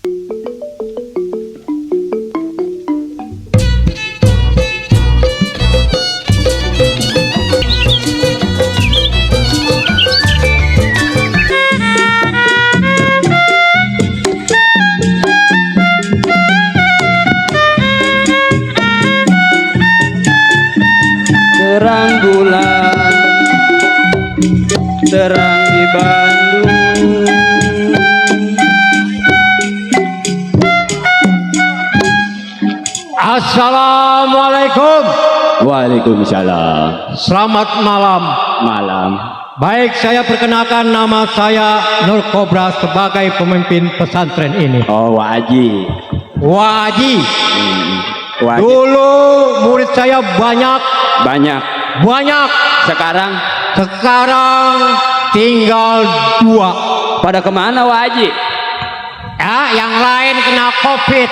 Terang bulan, terang di Bandung. Assalamualaikum. Waalaikumsalam. Selamat malam. Malam. Baik, saya perkenalkan nama saya Nur Kobra sebagai pemimpin pesantren ini. Oh, Wak Haji. Wak Haji. Wak Haji. Dulu murid saya banyak. Banyak. Sekarang Tinggal 2. pada kemana Wak Haji? Ya, yang lain kena COVID.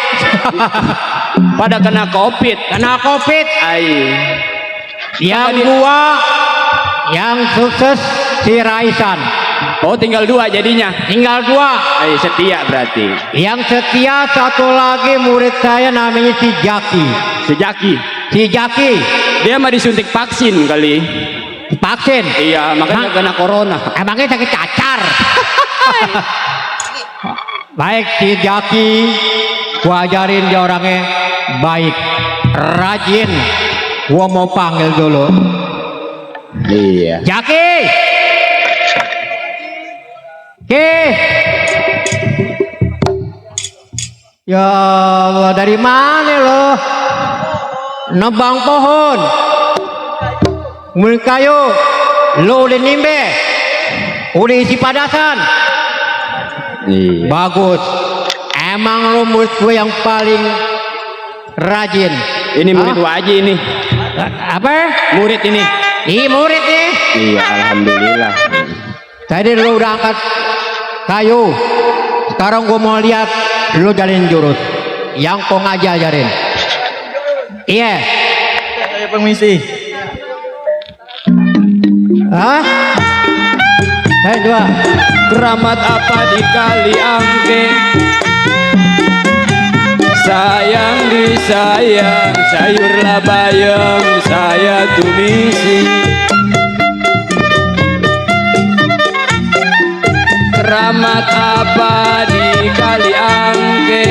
Pada kena COVID. Ai. Yang 2 yang sukses si Raisan. Oh, tinggal 2 jadinya. Tinggal 2. Ai, setia berarti. Yang setia satu lagi murid saya namanya si Jaki. Si Jaki. Dia mah disuntik vaksin kali. Vaksin. Iya, makanya kena corona. Emangnya sakit cacar. Baik, si Jaki, gua ajarin dia orangnya baik, rajin. Gua mau panggil dulu. Iya. Jaki. Ya Allah, dari mana lo? Nebang pohon, ngulin kayu, lo udah nimbe, udah isi padasan. Iya. Bagus. Emang lo murid gue yang paling rajin. Ini murid Wak Haji ini. Apa? Murid ini. Ini murid nih. Iya, alhamdulillah. Tadi lo udah angkat kayu. Sekarang gue mau lihat lo jalin jurus. Yang kau ngajarin. Iya. Saya permisi. Hah? Hai, 2. Keramat apa di kali angke? Sayang disayang, sayurlah bayam, saya tumisi. Keramat apa di kali angke?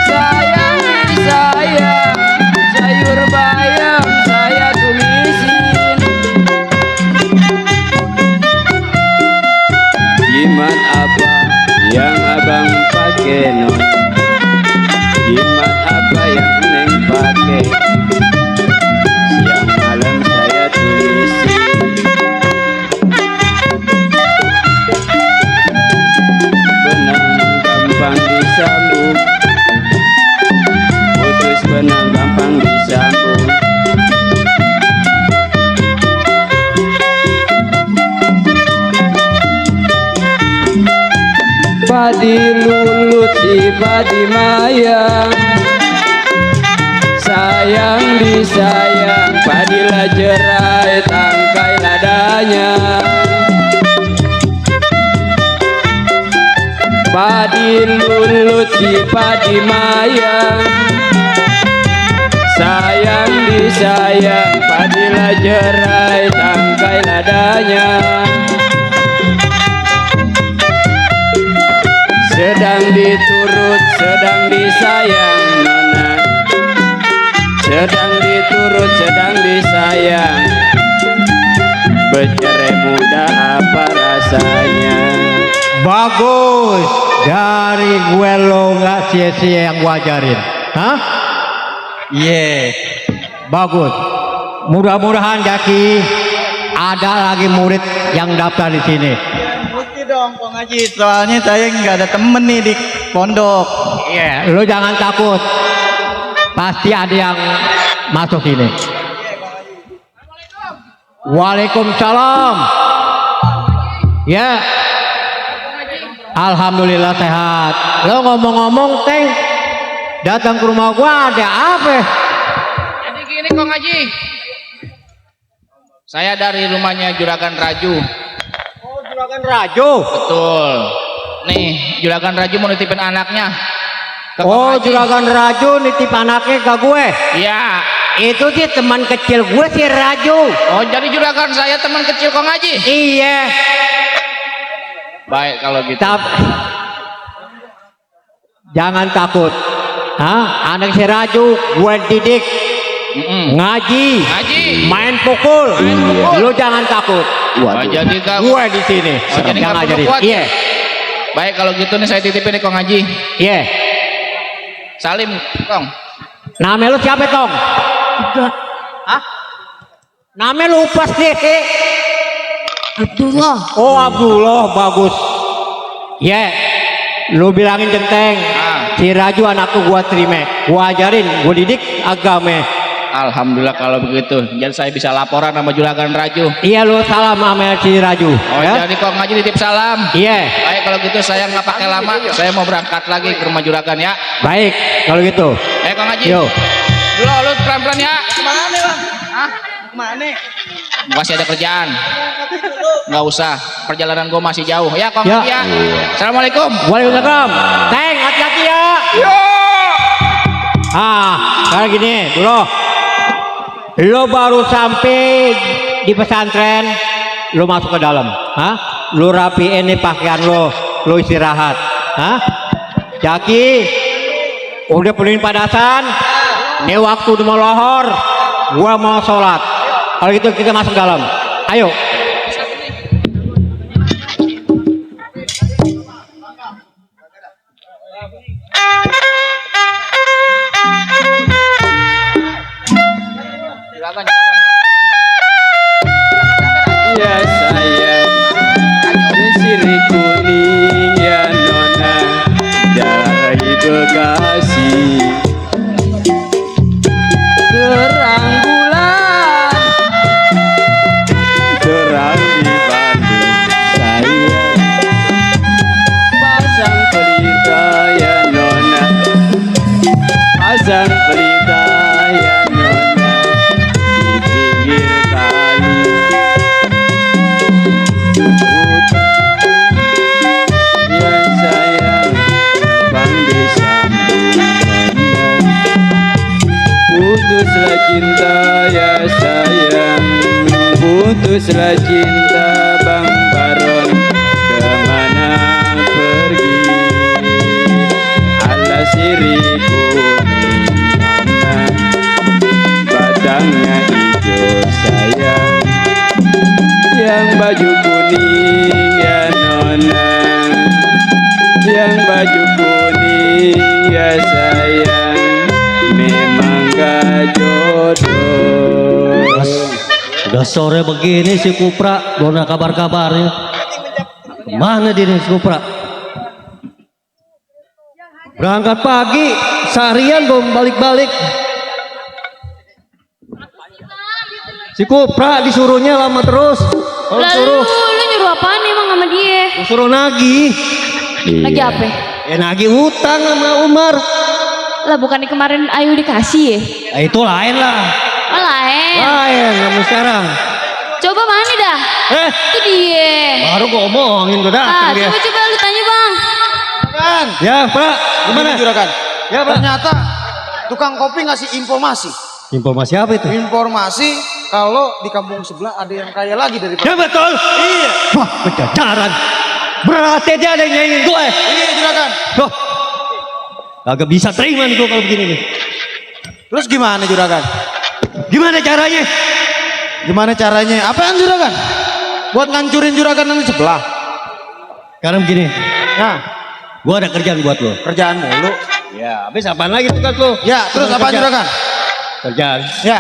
Sayang disayang, sayur bayam, saya tumisi. Jimat apa yang abang pakai non? Jimat apa yang neng pakai? Siang malam saya tulisi. Benang gampang disambung, putus benang gampang disambung. Padi lulut si padi mayang, sayang disayang, padilah jerai tangkai ladanya. Padi lulut si padi mayang, sayang disayang, padilah jerai tangkai ladanya. Sedang diturut, sedang disayang nona. Sedang diturut, sedang disayang. Bercerai muda apa rasanya? Bagus. Dari gue lo nggak sia-sia yang gue ajarin. Hah? Iya. Bagus. Mudah-mudahan Jaki ada lagi murid yang daftar di sini. Bukti dong, Kong Haji. Soalnya saya nggak ada temen nih di pondok. Iya, lo jangan takut. Pasti ada yang masuk sini. Waalaikumsalam. Ya. Alhamdulillah sehat. Lo ngomong-ngomong, Teng, datang ke rumah gua ada apa? Jadi gini Kong Haji, saya dari rumahnya Juragan Raju. Oh, Juragan Raju. Betul. nih Juragan Raju mau nitipin anaknya ke Kong Oh, Haji. Juragan Raju nitip anaknya ke gue. Iya. Itu sih teman kecil gue si Raju. Oh, jadi juragan saya teman kecil Kong Haji. Iya. Baik kalau gitu. Jangan takut. Hah? Anak si Raju gue didik ngaji, main pukul. Main pukul. Lu jangan takut. Oh, jadi kamu. Gue di sini. Oh, jadi yang nggak perlu ngajarin. kuat. Iya. Baik kalau gitu nih saya titipin nih Kong Haji. Iya. Salim, Kong. Nama lu siapa, Tong? Hah? Nama lu pasti. Abdullah. Oh, Abdullah, bagus. Ya. Lu bilangin Genteng. Si Raju anakku gua terima. Gua ajarin, gua didik agama. Alhamdulillah kalau begitu. Jadi saya bisa laporan sama Juragan Raju. Iya, lu salam sama si Raju. Oh, ya? jadi Kong Haji titip salam. Iya. Baik kalau gitu saya nggak pakai lama. Saya mau berangkat lagi ke rumah Juragan ya. Baik, kalau gitu. Kong Haji. Yo. Dulu lu pelan-pelan ya. Kemana bang? Hah? Kemana? Masih ada kerjaan. Nggak usah. Perjalanan gua masih jauh. Ya Kong Ya. Haji ya. Assalamualaikum. Waalaikumsalam. Teng, hati-hati ya. Sekarang gini, dulu. Lo baru sampai di pesantren, lo masuk ke dalam. Lo rapiin nih pakaian lo istirahat. Jaki, udah penuhin padasan. Ini waktu udah mau lohor, gua mau sholat. Kalau gitu kita masuk dalam. Ayo. Juragan. Ya sayang, sirih kuning ya nona, dari Bekasi. Terang bulan, terang di Bandung sayang. Pasang pelita ya nona, pasang pelita ya nona, di pinggir kali. Ya sayang, bang disambung putuslah cinta ya sayang, putuslah cinta bang Baron, kemana pergi? Alas sirih kuning nona, batangnya hijau sayang, yang baju kuning ya nona, yang baju kuning ya sayang, memang gak jodoh. Udah sore begini si Kupra, belum ada kabar-kabarnya. Kemana dia nih si Kupra? Berangkat pagi, seharian belum balik-balik. Si Kupra disuruhnya lama terus. Kalau Lalu suruh, lu nyuruh apaan emang sama dia? suruh nagih. Lagi apa? Ya nagih utang sama Umar. Lah bukannya kemarin Ayu dikasih ya? Nah, itu lain lah. Oh lain. Lain kamu sekarang. Coba mana dah? Itu dia. Baru gua omongin udah datang dia. Coba lu tanya bang. Kan? Ya Pak, gimana? Juragan. Ya Pak. Ternyata tukang kopi ngasih informasi. Informasi apa itu? Informasi kalau di kampung sebelah ada yang kaya lagi daripada. Ya betul. Iya. Wah, pecacaran. Berarti dia ada yang nyaingin gue. Iya juragan. Loh. Agak bisa terima nih gue kalau begini nih. Terus gimana juragan? Gimana caranya? Gimana caranya? Apaan juragan? Buat ngancurin juragan yang di sebelah. Sekarang begini. Nah, Gue ada kerjaan buat lo. kerjaan mulu. Ya, habis apaan lagi tugas lo? Ya, terus apaan juragan? Kerjaan. Ya,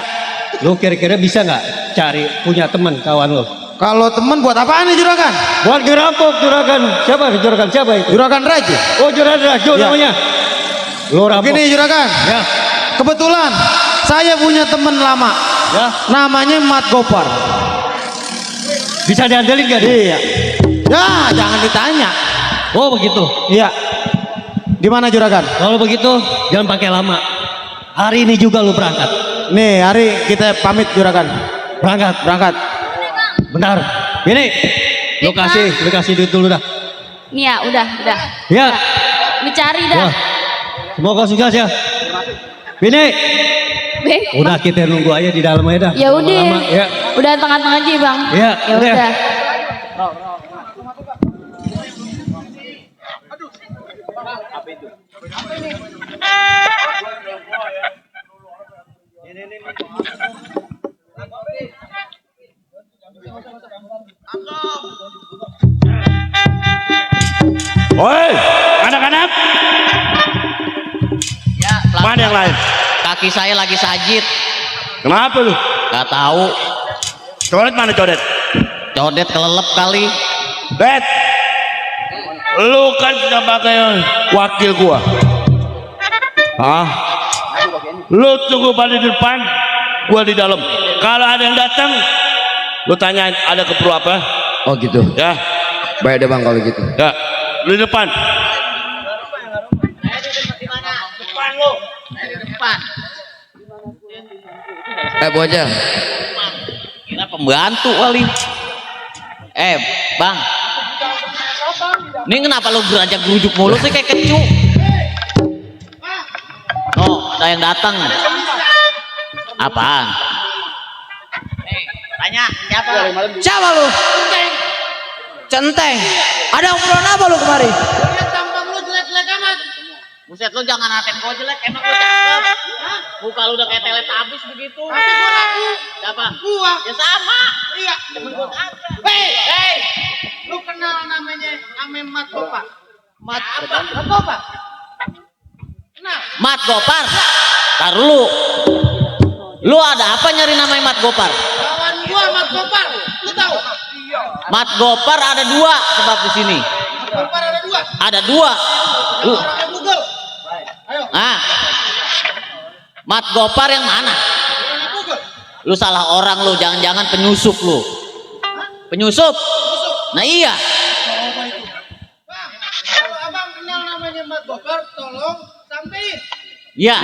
Lo kira-kira bisa nggak cari punya teman kawan lo? kalau temen buat apaan nih juragan? Buat ngerampok juragan. Siapa juragan? Siapa itu? Juragan Raja. Oh juragan Rajo Ya. namanya. Lo rampok. Gini juragan. Ya. Kebetulan saya punya temen lama. Ya. Namanya Mat Gopar. Bisa diandelin gak dia? Iya. Ya, jangan ditanya. Oh begitu. Iya. Di mana juragan? Kalau begitu jangan pakai lama. Hari ini juga lo berangkat. Nih, hari kita pamit juragan. Berangkat. Berangkat. Bentar. Ini. Lo kasih duit dulu dah. Nih ya, udah. Ya. Lu cari dah. Wah. Semoga sukses ya. Bini. Bang. Udah kita nunggu aja di dalam aja dah. Ya udah. Lama-lama, ya. Udah tengah-tengah aja, Bang. Ya, Ya udah. udah. Woi, anak-anak, Ya, mana yang lain? kaki saya lagi sajit. Kenapa lu? Gak tahu. Codet mana codet? Codet kelelep kali. Det, lu kan sebagai wakil gua. Ah, lu tunggu pada di depan, gua di dalam. Kalau ada yang datang, lu tanyain ada keperlu apa? Oh gitu. Ya, Baik deh bang kalau gitu. ya, lu di depan. Bocah. Kita pembantu kali. Bang. Ini kenapa lu beranjak gerujuk mulu sih kayak kecu? Oh, ada yang datang. Apaan? Tanya, siapa? Siapa lu? Centeng. Ada obrolan apa lu kemari? Buset lu jangan ngatain gua jelek, emang lu cakep. Muka lu udah kayak teletabis begitu. Siapa? Gua. Ya sama. Iya. Temen gua kagak. Hei, lu kenal namanya Mat Gopar? Mat Gopar? Kenal? Mat Gopar. Tar lu. Lu ada apa nyari namanya Mat Gopar? Kawan gua Mat Gopar. Lu tahu? Mat Gopar ada dua sebab di sini. Mat Gopar ada dua. Ada dua. Lu. Orangnya Google. Ayo. Ah. Mat Gopar yang mana? Orangnya Google. Lu salah orang lu, jangan-jangan penyusup lu. Penyusup? Nah iya. Bang, kalau abang kenal namanya Mat Gopar, tolong sampein. Iya.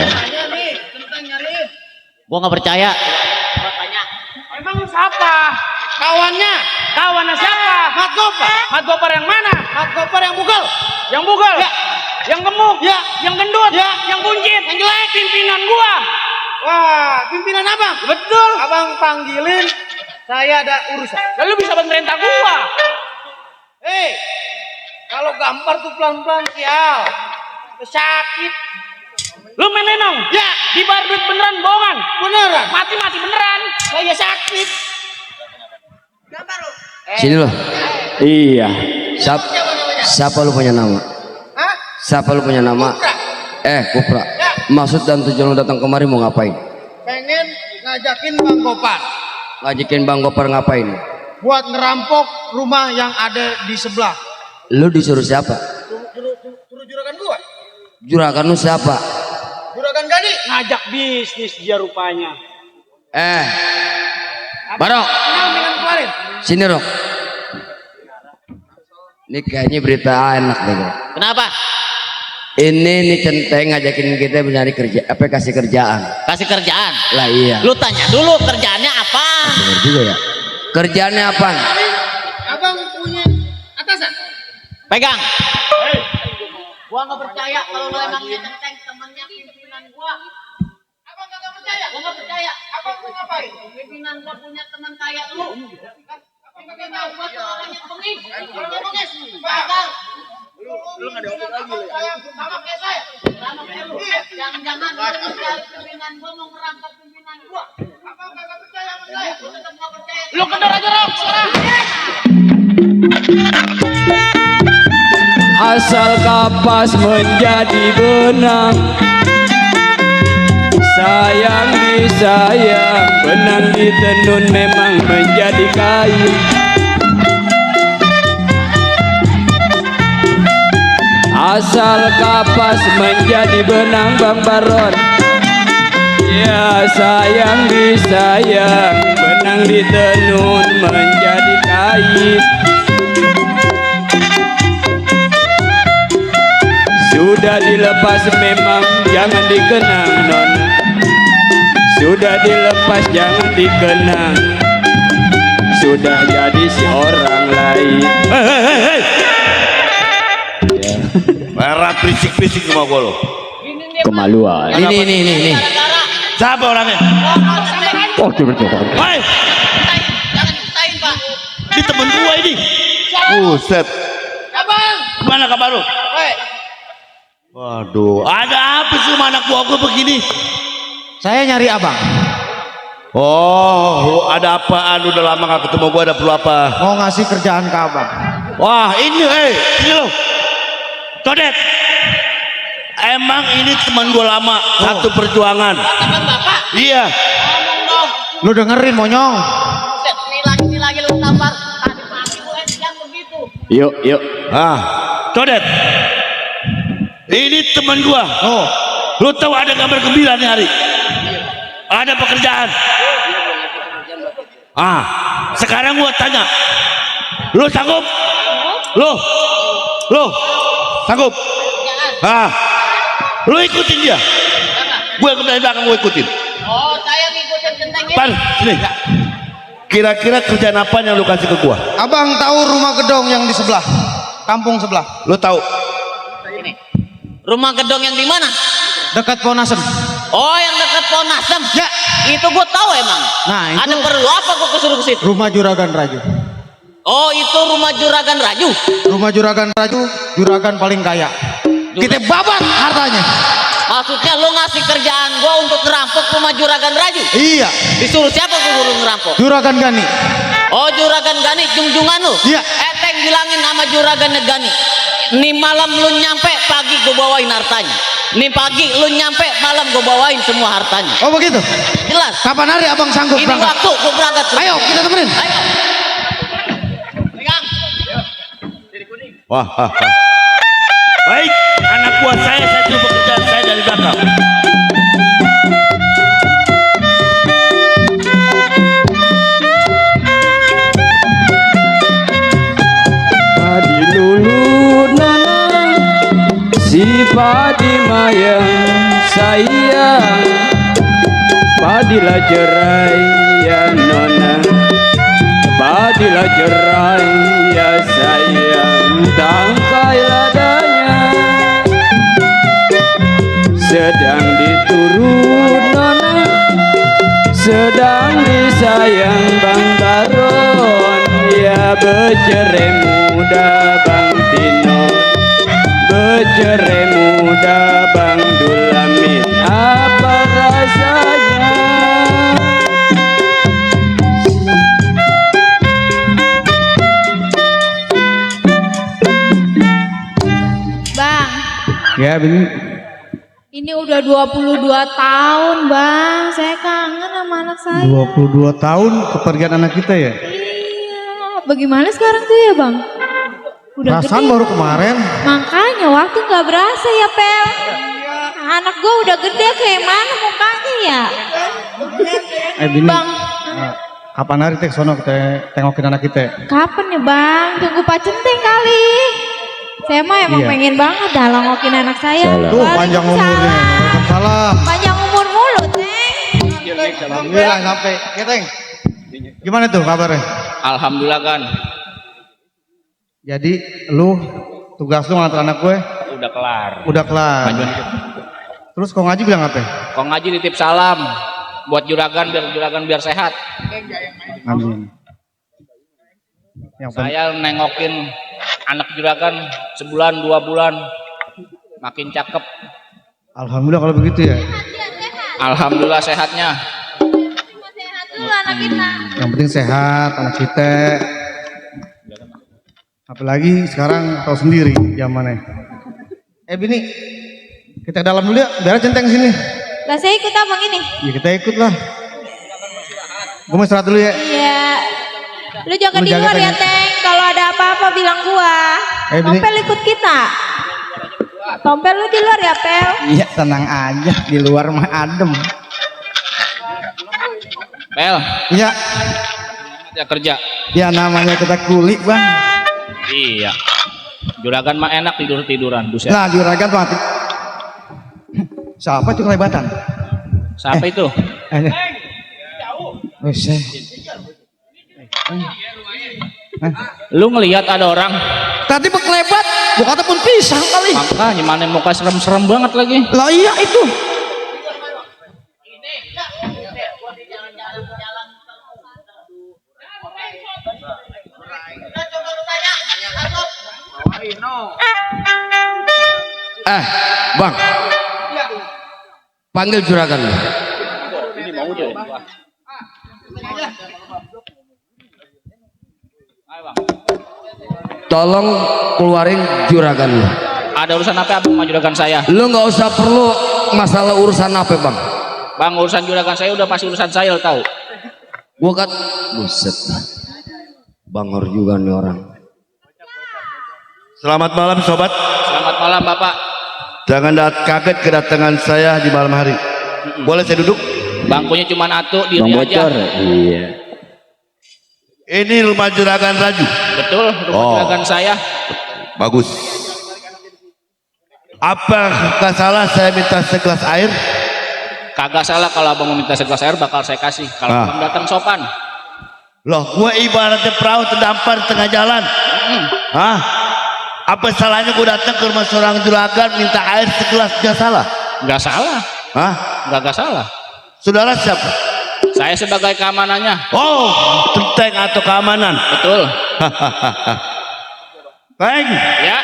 Tanya nih, tentang nyariin. Gua nggak percaya. Emang siapa? Kawannya? Kawannya siapa? Mat Gopar. Mat Gopar yang mana? Mat Gopar yang bugel. Yang bugel? Ya. Yang gemuk? Ya. Yang gendut? Ya. Yang buncit? Yang jelek? Pimpinan gua. Wah, pimpinan abang? Betul. Abang panggilin, saya ada urusan. Lalu bisa memerintah gua. Hei, kalau gampar tuh pelan-pelan sial. Sakit. Lu main lenong? Ya. Di bar duit beneran bohongan? Beneran. Mati beneran. Saya sakit. Gampar lu. Sini loh. Iya. Siapa lu punya nama? Hah? Siapa lu punya nama? Kupra. Ya. Maksud dan tujuan lu datang kemari mau ngapain? Pengen ngajakin Bang Gopar Ngajakin Bang Gopar ngapain? buat ngerampok rumah yang ada di sebelah. Lu disuruh siapa? Suruh juragan gua. Juragan lu siapa? Juragan Gani ngajak bisnis dia rupanya. Barok. Kenal dengan kemarin. Sini Rok. Ini kayaknya berita enak deh bro. Kenapa? Ini nih Centeng ngajakin kita mencari kerja, kasih kerjaan. Kasih kerjaan. Lah iya. Lu tanya dulu kerjaannya apa? Bener juga ya. Kerjaannya apa? Abang punya atasan. Pegang. Gua nggak percaya kalau lu emangnya Centeng temannya pimpinan gua. Abang kagak percaya? Gua nggak percaya. Abang mau ngapain? Pimpinan gua punya teman kayak lu. Abang kagak tahu. Gua tuh orangnya bengis. Orangnya bengis. Bang. Lu nggak ada obat lagi lu ya? Sama kayak saya. Sama kayak lu. Jangan-jangan lu mencari pimpinan gua mau ngerampok pimpinan gua. Abang kagak percaya sama saya. Lu tetap nggak percaya. Lu kendor aja Rok, sekarang. Asal kapas menjadi benang, sayang disayang, benang ditenun memang menjadi kain. Asal kapas menjadi benang Bang Baron, ya sayang disayang, benang ditenun menjadi kain. Sudah dilepas memang jangan dikenang nona. Sudah dilepas jangan dikenang. Sudah jadi si orang lain. Hei, hei, hei. Merah berisik-berisik rumah gua lo. Kemaluan. Ini. Siapa orangnya? Oh, coba. Hei, Jangan dipisahin, Pak. ini temen gua ini. Buset. Abang. Gimana kabar lu? Hei. Waduh, ada apa sih sama anak buah gua begini? Saya nyari abang. Oh, ada apaan? Udah lama gak ketemu gua, ada perlu apa? Mau ngasih kerjaan ke abang. Wah, ini lo. Codet. Emang ini teman gua lama, satu perjuangan. Teman Bapak. Iya. Ngomong dong. Lu dengerin monyong. Set, ini lagi lu tampar. Tadi pagi mulai siang begitu. Yuk. Ah, Codet. Ini teman gua. Oh, Lu tahu ada kabar gembira nih hari? Ada pekerjaan. Ah, sekarang gua tanya. Lu sanggup? Lu sanggup? Ah, lu ikutin dia. Gue dari belakang, gue ikutin. Oh, saya ngikutin centeng ini. Pan, sini. Kira-kira kerjaan apa yang lu kasih ke gua? abang tahu rumah gedong yang di sebelah, kampung sebelah, Lu tahu? Rumah gedong yang di mana? dekat Ponasem. Oh, yang dekat Ponasem. Ya. Itu gua tahu emang. Nah, itu Ada perlu apa gua kesuruh ke situ? rumah Juragan Raju. Oh, itu rumah Juragan Raju. Rumah Juragan Raju, juragan paling kaya. Kita babat hartanya. Maksudnya lo ngasih kerjaan gua untuk ngerampok rumah Juragan Raju? Iya, Disuruh siapa gua suruh ngerampok? Juragan Gani. Oh, Juragan Gani, junjungan lu? Iya. Teng bilangin sama Juragan Gani. Nih malam lu nyampe, pagi gua bawain hartanya. Nih pagi lu nyampe, malam gua bawain semua hartanya. Oh begitu. Jelas? Kapan hari abang sanggup Ini berangkat? waktu gua berangkat. Ayo kita temenin. Ayo. Pegang. Wah. Baik, anak buah saya suruh pekerjaan saya dari belakang. Padi lulunana si padi mayang sayang padilah jerai ya nona padilah jerai ya sayang tangkai ladanya sedang diturun nona sedang disayang Bang Baron ya becere muda Bang Tino becere muda Bang Dulamin apa rasanya Bang, Ya, Bini. ini udah 22 tahun, Bang. Saya kangen sama anak saya. 22 tahun kepergian anak kita ya. Iya, bagaimana sekarang tuh ya, Bang? Udah Perasaan gede. baru kemarin. Makanya waktu nggak berasa ya, Pel. Anak gue udah gede, kayak mana mukanya ya? Bini. Bang, Kapan hari teh sono kita tengokin anak kita? kapan ya, Bang? Tunggu Pak Centeng kali. Saya mah emang Iya. pengen banget dah lengokin anak saya. Tuh panjang umurnya. Waalaikumsalam. Panjang umur mulu, Teng. Alhamdulillah sampai. Ya, Teng. Gimana tuh kabarnya? Alhamdulillah kan. Jadi lu tugas lu ngantar anak gue Udah kelar. udah kelar. Majuan dikit. Terus kok ngaji bilang apa? Kok ngaji nitip salam buat juragan biar sehat. Amin. Yang penting. Saya nengokin anak juragan sebulan 2 bulan makin cakep. Alhamdulillah kalau begitu ya. Alhamdulillah sehatnya. Sehat dulu anak kita. Yang penting sehat anak kita. Apalagi sekarang tahu sendiri zamannya. Bini, kita ke dalam dulu ya. Biar centeng sini. Lah saya ikut abang ini. Ya kita ikut lah. Gue mau istirahat dulu ya. Iya. Lu jaga Lu di jaga, luar ya, Teng. Teng. Kalau ada apa-apa bilang gua. Bini. Tompel ikut kita. Tompel lu di luar ya, Pel. Iya tenang aja. Di luar mah adem. Pel, Iya. ya kerja. Ya namanya kita kulik bang. Iya. Juragan mah enak tiduran buset. Nah juragan mati. Siapa itu kelebatan? Siapa itu? Wes. Lu ngelihat ada orang Tadi beklebat, gua kata pun pisang kali. Makanya mana muka serem-serem banget lagi. Lah iya itu. Bang. Panggil juragan lu. Tolong keluarin juragan lu. Ada urusan apa abang sama juragan saya? Lu nggak usah perlu masalah urusan apa bang. Bang, urusan juragan saya udah pasti urusan saya, lo tahu. Gua kan buset. Bangor juga nih orang. Selamat malam sobat. Selamat malam Bapak. Jangan kaget kedatangan saya di malam hari. Boleh saya duduk? Bangkunya cuma atu, diri aja. Iya. Ini rumah juragan Raju. Betul, rumah juragan saya. Bagus. Apakah salah saya minta segelas air? Kagak salah kalau abang mau minta segelas air bakal saya kasih. Kalau abang datang sopan. Loh, gue ibaratnya perahu terdampar di tengah jalan. Hah? Apa salahnya gue datang ke rumah seorang juragan minta air segelas? Gak salah? Nggak salah. Hah? Nggak salah. Saudara siapa? Saya sebagai keamanannya. Oh, tenteng atau keamanan? Betul. Baik. Ya.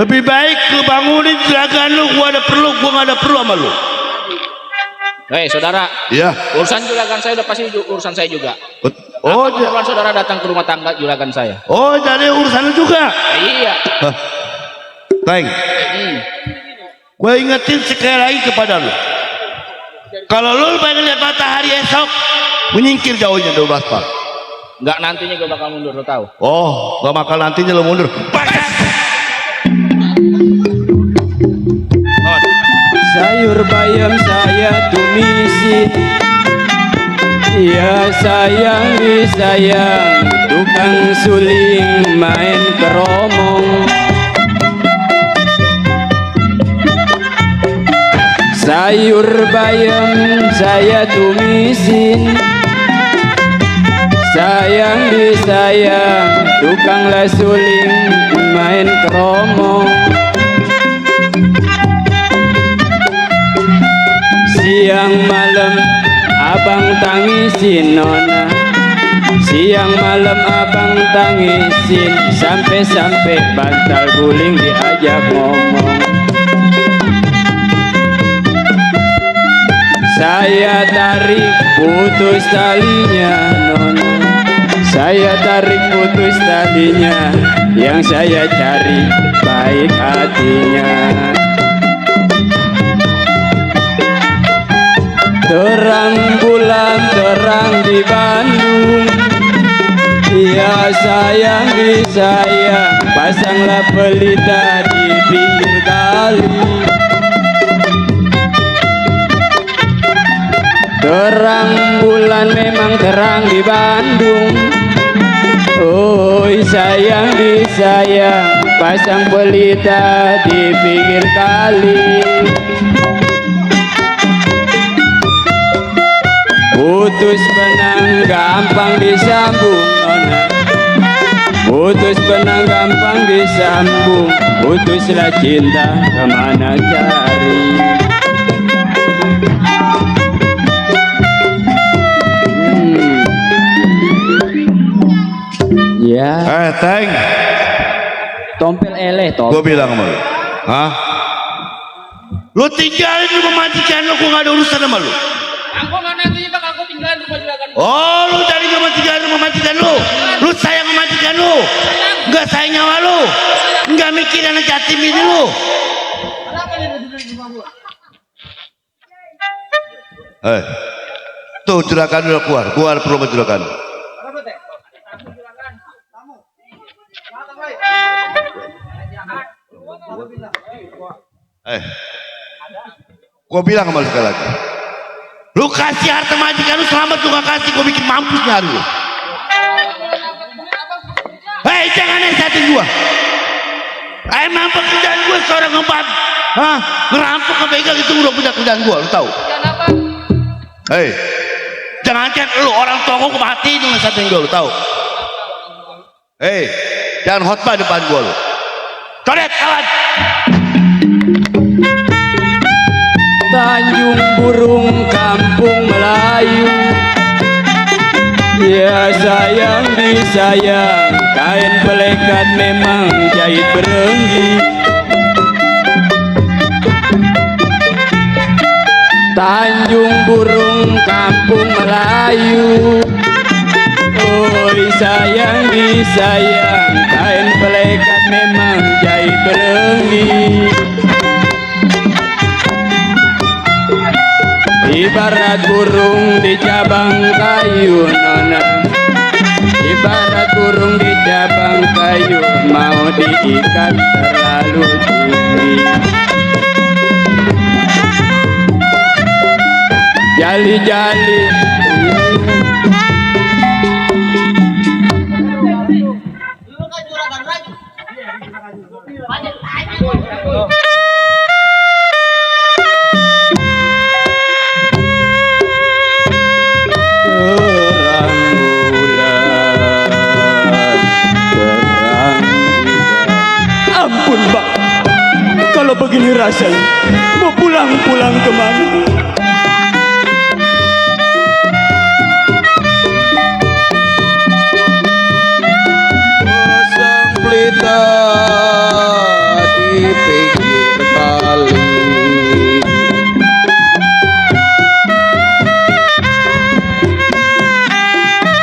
Lebih baik lu bangunin juragan lu. Gua ada perlu, gua nggak ada perlu sama lu. Hei saudara. Iya. Urusan juragan saya udah pasti urusan saya juga. Oh, keperluan saudara datang ke rumah tangga juragan saya. Oh, jadi urusan lu juga? Iya. Teng. Gue ingetin sekali lagi kepada lu. Kalau lu pengen lihat matahari esok, menyingkir jauhnya 12 pak. Enggak, nantinya gue bakal mundur, lo tahu. Oh, gak bakal nantinya lu mundur. Sayur bayam saya tumisin, ya sayang disayang, tukang suling main keromong. Sayur bayam saya tumisin, sayang disayang, tukang suling main keromong. Siang malam abang tangisin nona, siang malam abang tangisin, sampai-sampai bantal guling diajak ngomong. Saya tarik putus talinya nona, saya tarik putus talinya, yang saya cari baik hatinya. Terang bulan terang di Bandung, ya sayang disayang, pasanglah pelita di pinggir kali. Terang bulan memang terang di Bandung, oh sayang disayang, pasang pelita di pinggir kali. Putus benang gampang disambung nona, putus benang gampang disambung, putuslah cinta kemana cari. Ya. Teng. Tompel eleh tompel. Gue bilang sama lu. Hah? Lu tinggalin rumah majikan lu, gue gak ada urusan sama lu. Aku nggak nantinya bakal aku tinggalin rumah juragan. Oh, lu tadi gak mau tinggalin rumah majikan lu. Lu sayang sama majikan lu. Gak sayang nyawa lu. Gak mikir anak yatim ini lu. Tuh juragan udah keluar. Gua ada perlu sama juragan. Gua bilang sama lu sekali lagi. Lu kasih harta majikan lu selamat, lu gak kasih, gua bikin mampus nyari lu. Hei, jangan nasehatin gua. Emang pekerjaan gua seorang ngebat. Hah? Ngerampok ngebegal itu udah punya kerjaan gua, lu tahu? Hei, jangan lu orang toko gua matiin nasehatin gua, lu tahu? Hei, jangan khotbah depan gua lu. Coret kawan. Tanjung Burung kampung Melayu, ya sayang disayang, kain pelekat memang jahit berenggi. Tanjung Burung kampung Melayu, oi sayang disayang, kain pelekat memang jahit berenggi. Ibarat burung di cabang kayu nona, ibarat burung di cabang kayu, mau diikat terlalu tinggi. Jali-jali kalau begini rasanya mau pulang-pulang kemana? Pasang pelita di pinggir kali,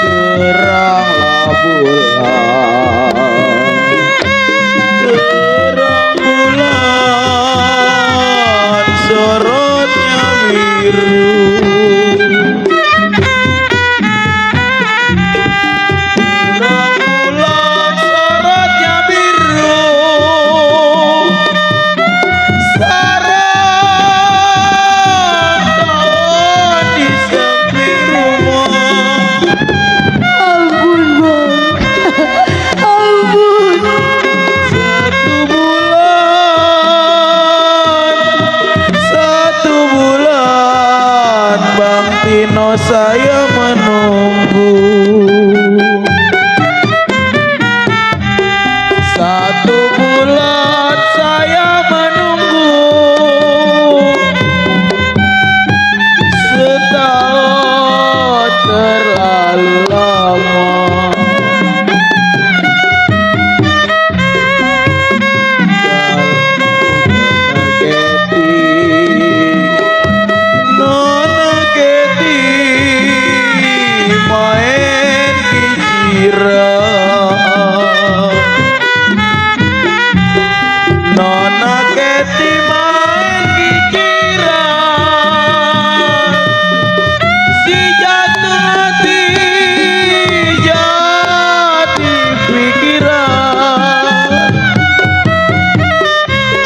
teranglah bulan, terang bulan, sorotnya biru. Terang bulan, sorotnya biru. Sarang tawon di samping rumah. Ampun bang, ampun. Satu bulan Bang Tino saya menunggu. Satu bulan saya menunggu. Setahun terlalu lama. Nona Keti main kiciran. Nona Keti main kiciran. Si jatuh hati jadi pikiran.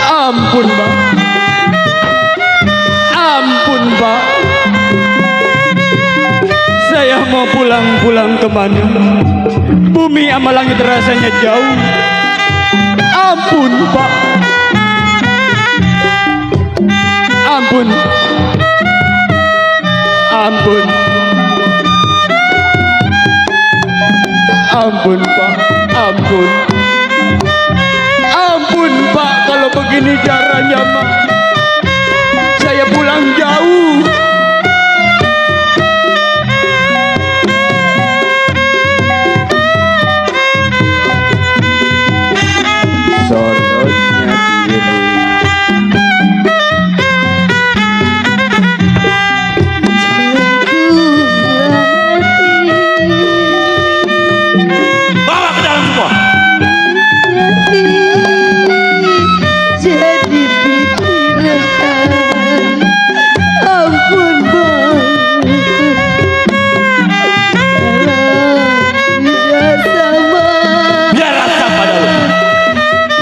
Ampun Pak, ampun Pak, saya mau pulang-pulang kemana? Bumi sama langit rasanya jauh. Ampun Pak, ampun, ampun, ampun Pak, ampun, ampun Pak, kalau begini caranya Pak, saya pulang jauh. Sorotnya biru. Bawa ke dalam semua. Jadi pikiran, ampun bang, tidak sama, Biarlah sama dah lu.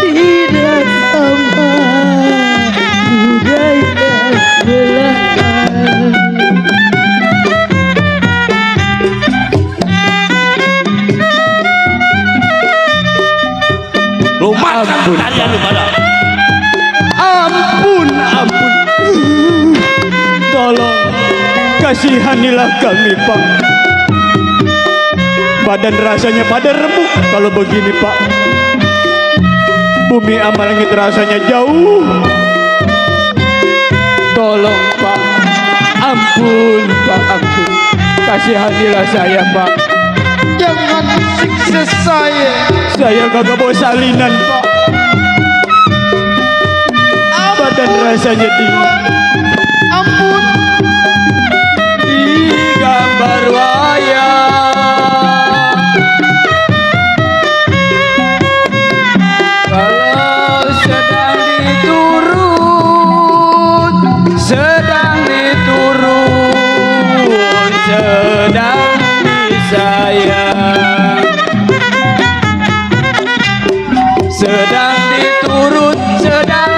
tidak sama, budaya belahan. Lu makan tarian lu pada. Ampun, ampun, tolong kasihanilah kami Pak. Badan rasanya pada remuk kalau begini Pak. Bumi sama langit rasanya jauh. Tolong Pak, ampun Pak, ampun. Kasihanilah saya Pak. Jangan siksa saya. Saya kagak bawa salinan Pak. Badan rasanya dingin. Ampun. Di gambar wayang, kalau sedang diturun, sedang diturun, sedang disayang, sedang diturun, sedang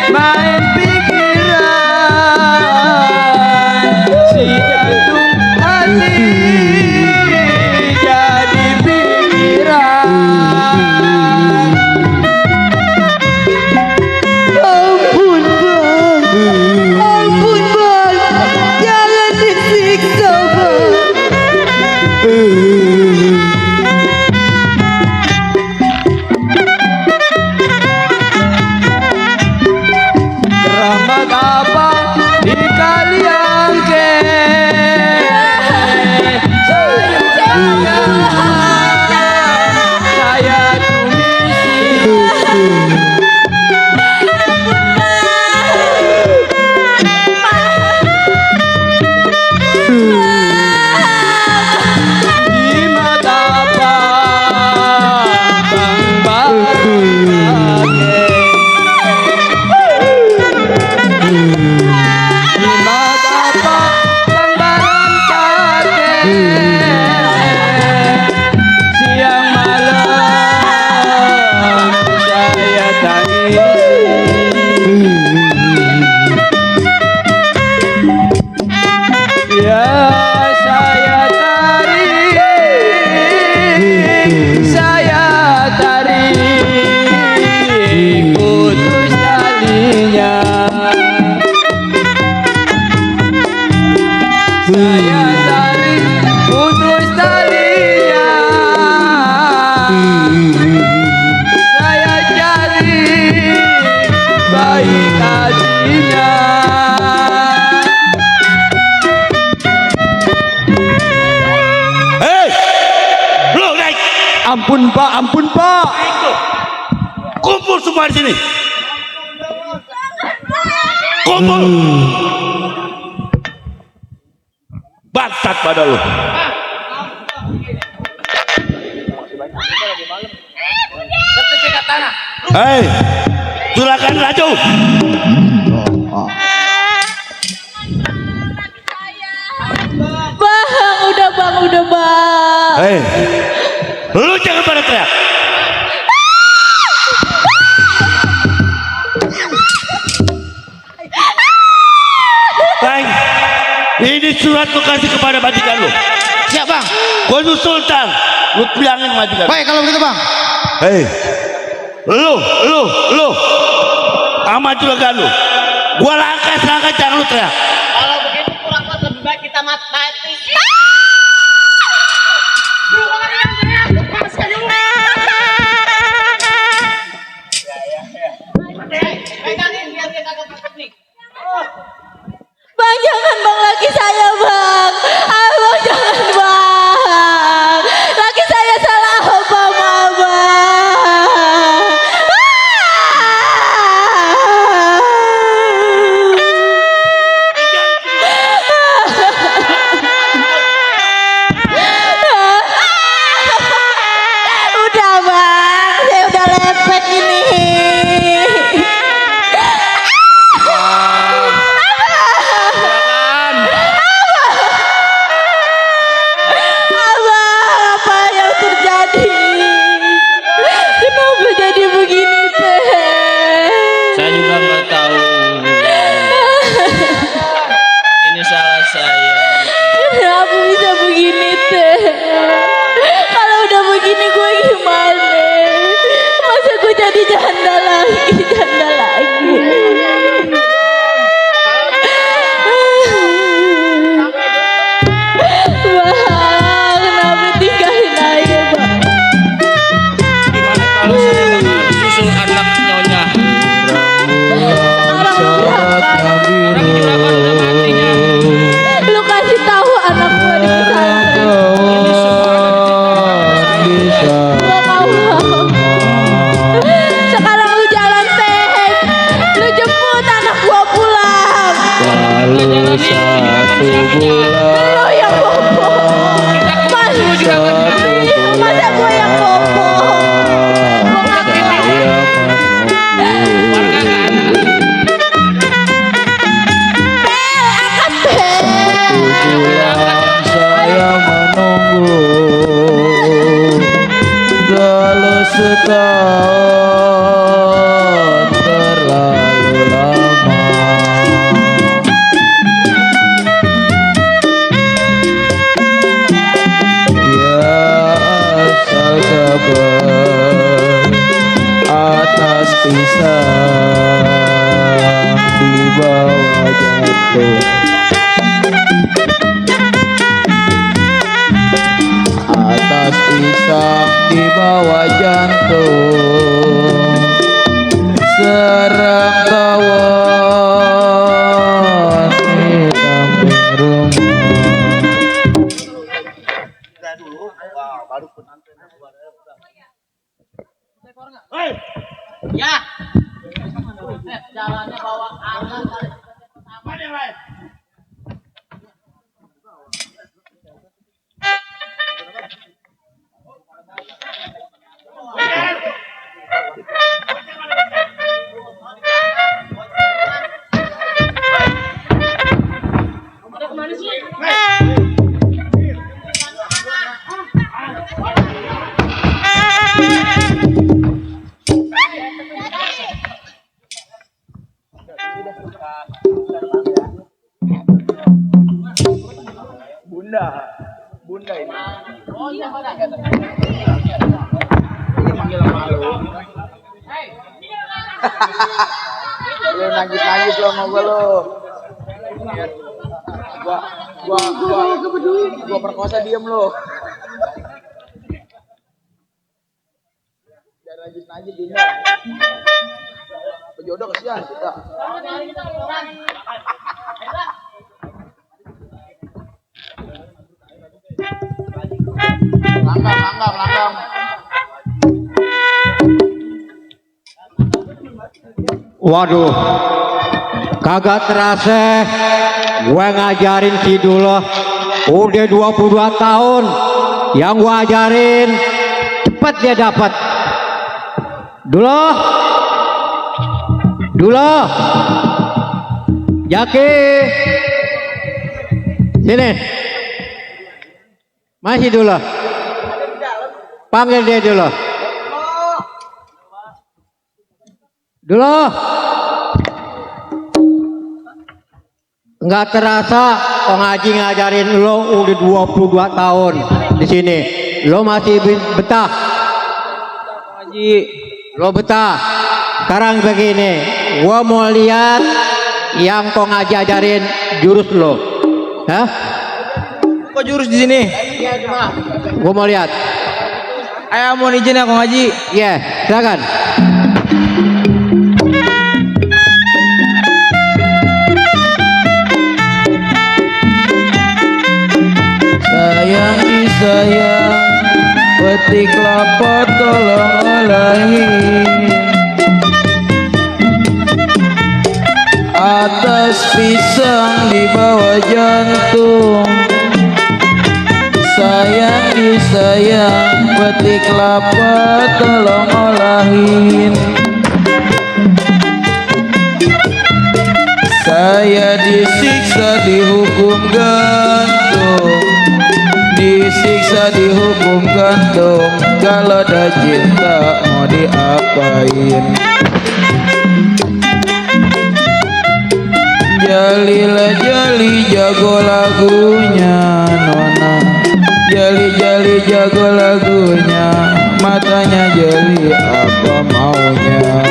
main pikiran, si jantung hati jadi pikiran. Ampun Bang, ampun Bang, jangan disiksa Bang. Keramat apa di kalian ke? Saya di mata Bang Baru. Siang malam saya tangis, ya saya tarik putus talinya. Saya tarik putus talinya, saya cari baik hatinya. Hei, lu naik. Ampun Pak, ampun Pak. Kumpul semua di sini. Kumpul. Bangsat pada lu. Sertifikat tanah. Hei, silakan maju. Bang, udah bang, udah bang. Hei, lu jangan pada teriak. Bang, ini surat lu kasih kepada majikan lu. Siap Bang. Gua Sultan, lu bilangin majikan. Baik kalau begitu Bang. Hei, lu, sama juragan lu. Gua langkah jangan lu teriak. Kalau begitu kurang lebih baik kita mati. Pegangin biar dia kagak takut nih. Bang, jangan bang, laki saya bang. Abang jangan bang. Laki saya salah apa bang? Udah bang, saya udah lepek ini. Saya juga nggak tahu. Ini salah saya. Kenapa bisa begini teh? Kalau udah begini gue gimana? Masa gue jadi janda lagi, janda lagi. Bang, kenapa tinggalin aja bang? Gimana kalau saya bakal susul anak nyonya? Orang juragan udah matinya. lu kasih tahu anak gue di pesantren. Gua mau. Sekarang lu jalan teh, lu jemput anak gua pulang. Lalu satu bulan Lu yang bobo. Masa gua yang bobo? saya menunggu dalam setahun terlalu lama. Ya asal kabar atas pisang di bawah jantung. Atas pisang di bawah jantung serang tawon di samping rumah. Ya. Jalannya bawa anak. Apa nih, Lai? Bunda ini. Oh iya, Bunda. Lu nangis lo mau gue lo. Gua perkosa diem lo. Jangan najis diem. Pejodoh kesian kita. Langgang. Waduh, kagak terasa gue ngajarin si Duloh udah 22 tahun. Yang gue ajarin cepet dia dapat. Duloh, Jaki, sini. Masih Duloh. Panggil dia Duloh. Duloh. Nggak terasa Kong Haji ngajarin lo udah 22 tahun di sini. Lo masih betah. Haji, Lo betah. Sekarang begini, gua mau lihat yang Kong Haji ajarin jurus lo. Hah? kok jurus di sini? Gua mau lihat. Ayo mau izin ya Kong Haji. Iya, silakan. Sayang disayang, petik kelapa tolong olahin. Atas pisang di bawah jantung. Sayang disayang, petik kelapa tolong olahin. Saya disiksa dihukum gantung, disiksa dihukum gantung. Kalau ada cinta mau diapain? Jalil jali jago lagunya Nona. Jali jali jago lagunya, matanya jeli apa maunya.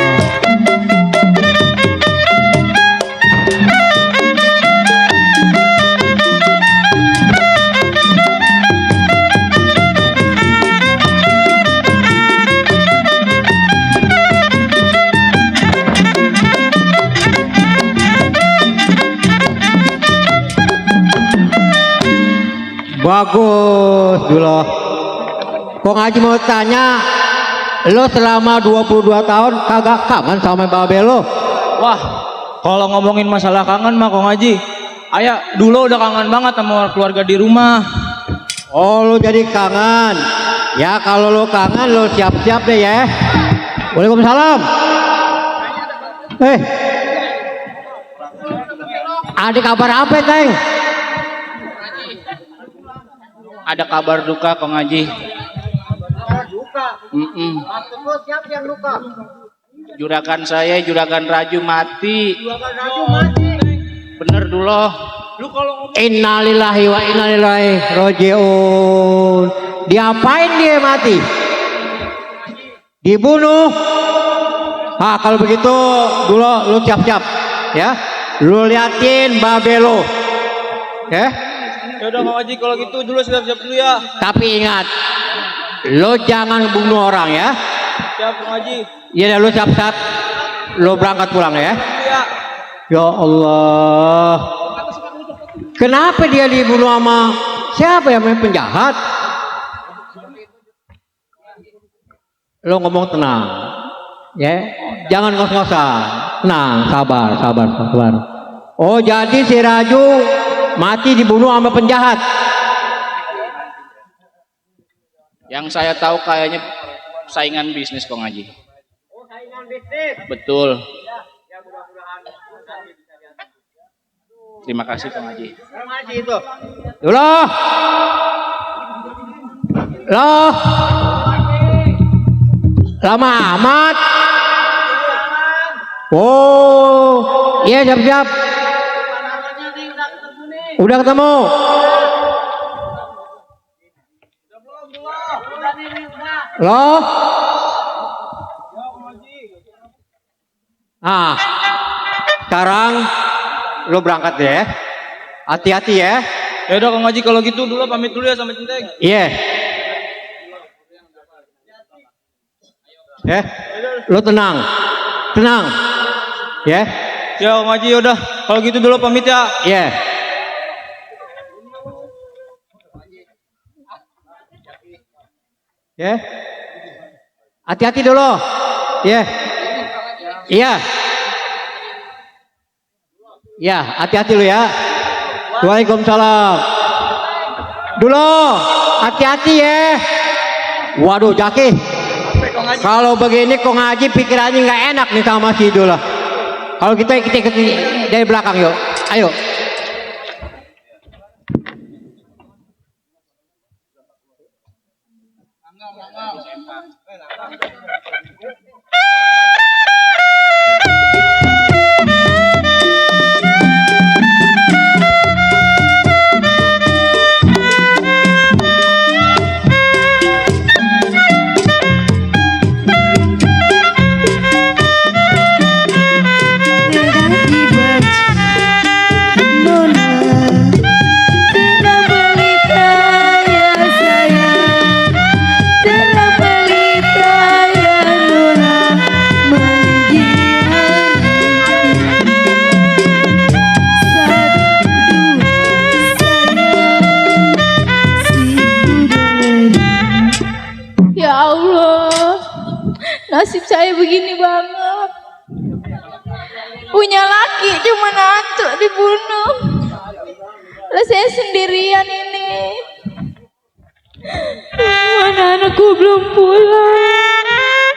Bagus dulu. Kok Ngaji mau tanya, lo selama 22 tahun kagak kangen sama babe lo? Wah, kalau ngomongin masalah kangen mah Kong Haji, ayah dulu udah kangen banget sama keluarga di rumah. Oh, lo jadi kangen. Ya kalau lo kangen lo siap-siap deh ya. Waalaikumsalam. Ada kabar apa, Teng? Ada kabar duka Kong Haji. Siapa yang luka? Juragan saya, Juragan Raju mati. Bener dulu. Lu kalau Innalillahi wa inna ilaihi rajiun. Diapain dia mati? Dibunuh. Ah, kalau begitu dulu lu siap-siap ya. Lu liatin babe lo. Ya. Ya udah Kong Haji kalau gitu dulu siap-siap dulu ya. Tapi ingat, lo jangan bunuh orang ya. Siap Kong Haji. Iya, lo siap-siap. Lo berangkat pulang ya. Iya. Ya Allah. Kenapa dia dibunuh sama siapa yang main penjahat? Lo ngomong tenang. Ya, jangan ngos-ngosan. Tenang, sabar. Oh, jadi si Raju mati dibunuh sama penjahat. Yang saya tahu kayaknya saingan bisnis Kong Haji. Oh, saingan bisnis. Betul. Terima kasih Kong Haji. Kong Haji itu. Loh. Lama amat. Oh, iya siap-siap. Udah ketemu. Loh. Ah, sekarang lo berangkat ya. Hati-hati ya. Ya udah Kong Haji kalau gitu dulu pamit dulu ya sama Centeng. Iya. Ya. Lo tenang. Ya. Ya Kong Haji udah kalau gitu dulu pamit ya. Iya. Ya. Hati-hati dulu. Ya. Iya. Ya, hati-hati lu ya. Waalaikumsalam. Dulu, hati-hati ya. Waduh, Jaki. Kalau begini Kong Haji pikirannya nggak enak nih sama si Dula. Kalau kita dari belakang yuk. Ayo. Ya Allah, nasib saya begini banget. Punya laki cuma satu dibunuh. Lah saya sendirian ini. Mana anakku belum pulang.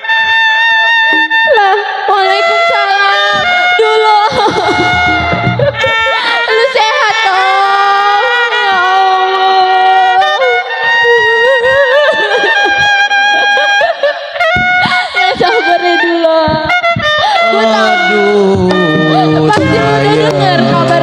Lah, waalaikumsalam. Dulu. Lu sehat toh? Ya Allah. Ya sabar ya dulu. Gua tahu. Pasti udah dengar kabar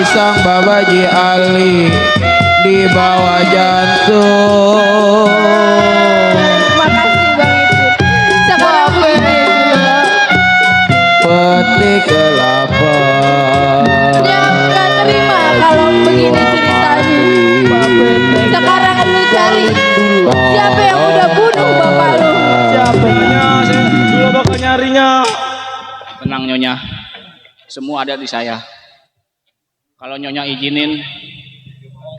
sang babaji Ali di bawah jantung. Makasih Bang Ipin. Sekarang begini dulu. Petik kelapa. Yang gak terima kalau begini ceritanya. Sekarang lu cari siapa yang udah bunuh bapak lu. Siapa saya dulu bakal nyarinya. Tenang Nyonya, semua ada di saya. Kalau Nyonya izinin,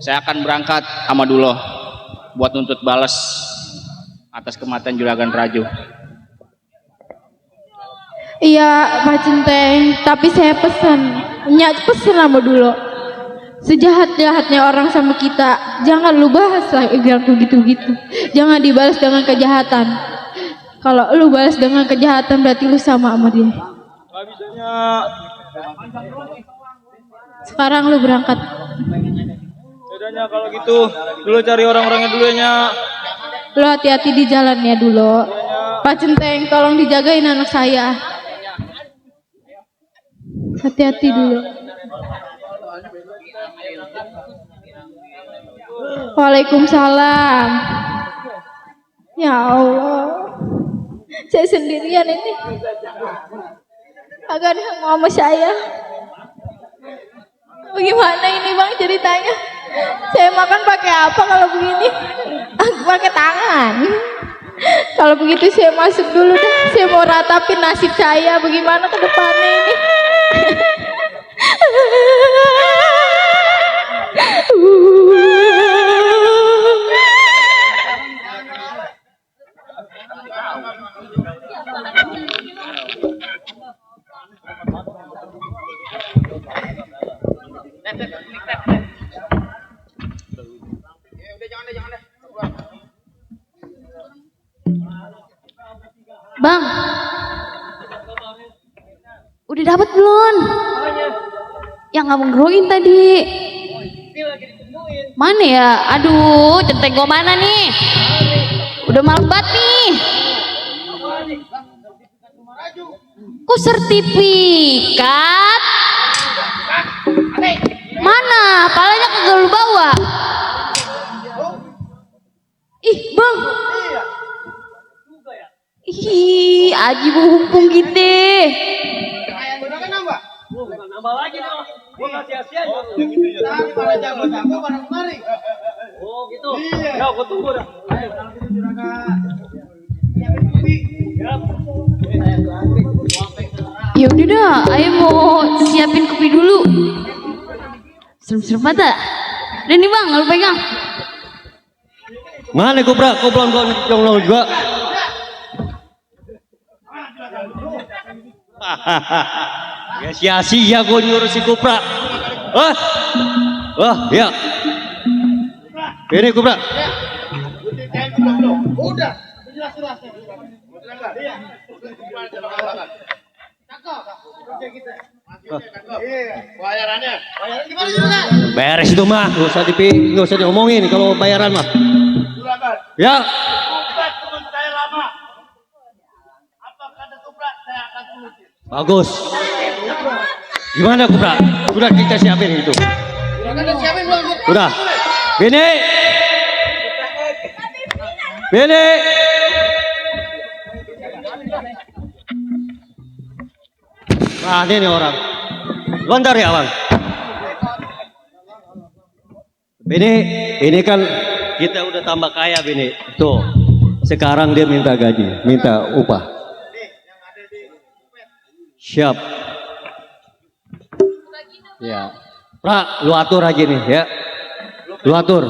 saya akan berangkat sama Dulo buat nuntut balas atas kematian Juragan Raju. Iya Pak Centeng, tapi saya pesan sama dulu. Sejahat-jahatnya orang sama kita, jangan lu bahas lah yang gitu-gitu. Jangan dibalas dengan kejahatan. Kalau lu balas dengan kejahatan berarti lu sama dia. Gak bisanya. Sekarang lu berangkat. Bedanya kalau gitu, dulu cari orang-orangnya dulu ya. Lu hati-hati di jalan ya dulu. Pak Centeng, tolong dijagain anak saya. Hati-hati dulu. Waalaikumsalam. Ya Allah, saya sendirian ini. Agak ada yang mau sama saya. Bagaimana ini Bang ceritanya? Saya makan pakai apa kalau begini? Pakai tangan. Kalau begitu saya masuk dulu deh. Saya mau ratapin nasib saya bagaimana ke depannya ini. Bang, udah dapat belum? Yang abang groin tadi. Mana ya? Aduh, centeng gua mana nih? Udah malam banget nih. Kok sertifikat? Mana? Palanya kagak lu bawa. Ih, Bang. Ih, Aji humpung gitu. Nambah lagi dong. Gua nggak sia-sia aja. Oh gitu. Ya, gua tunggu dah. Ya udah dah, ayo mau siapin kopi dulu. Serem-serem banget. Dan nih Bang, lu pegang. Mana Kopra? Kau belum jonglong juga. Ya sia-sia gue nyuruh si Kopra. Ya. Ini Kopra. Udah. Bayarannya. Gimana juga? Beres itu mah, nggak usah diomongin kalau bayaran mah. Ya. Bagus. Gimana Kopra? Sudah kita siapin itu. Udah. Bini. Nah ini orang. Bentar ya Bang. Bini, ini kan kita udah tambah kaya Bini. Tuh, sekarang dia minta gaji, minta upah. Siap. Ya. Pra, lu atur aja nih ya. Lu atur